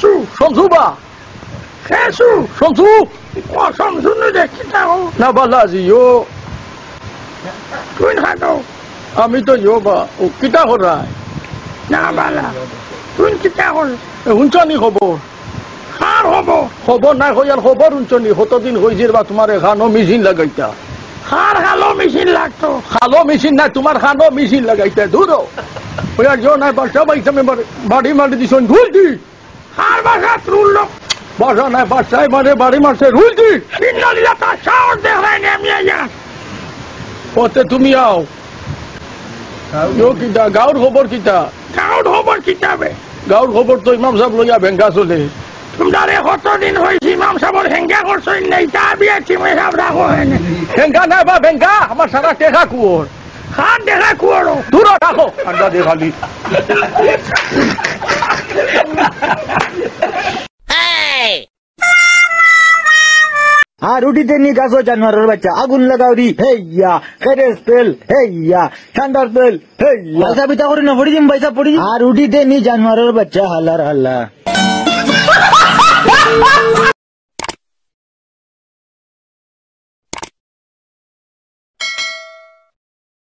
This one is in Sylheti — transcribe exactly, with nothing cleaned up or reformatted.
সু, সঞ্জু বা। হে সু। সঞ্জু। ও সঞ্জু নু দেখি তাও। না বালা আজি ইয়ো। তুই না তো। আমি তো ইয়ো বা। ও কিতা করায়? না বালা। তুই কিতা কর? এ, হুনছনি খবর? কার খবর? খবর নাই কই আর খবর হুনছনি? কতদিন কইছি রে বা তুমারে কানো মেশিন লাগাইতা। কার কালো মেশিন লাগতো? কালো মেশিন না, তুমার কানো মেশিন লাগাইতা। দূর হ। ওই আর ইয়ো নাই, বাসা বাইতে আমি বাড়ি, বাড়ি মারি দিছন, ঢুল দি। কার বাসাত রুল লোক? বাসা নাই, বাসায় মানে বাড়ি মারছে, রুল দি। ইন্নালিল্লাহ, তার সাহস দেখায় নি আমি আইয়া। ওতে তুমি আও। ইয়ো কিতা, গাউর খবর কিতা? গাউর খবর কিতা বে? গাউর খবর তো ইমাম সাব লইয়া বেঙ্গা চলে। তুমরারে কতদিন কইছি ইমাম সাবর হেঙ্গা করছইন নাই, তা বিয়া চিমে সাব রাখো হয় না। হেঙ্গা না বা বেঙ্গা, আমার সারা টেকা কুয়োর। কার দেখা কুয়ারো? দূর রাখো, আন্ডা দে খালি। আর উঠিতে নি গাছো জানোয়ারের বাচ্চা, আগুন লাগাও রি, হেইয়া, কেরেস তেল, হেইয়া, ঠান্ডার তেল, হেইয়া। পয়সা বিতা করি না, পড়ি দিম, পয়সা পড়ি দিম। আর উঠিতে নি জানোয়ারের বাচ্চা, হালার হালা।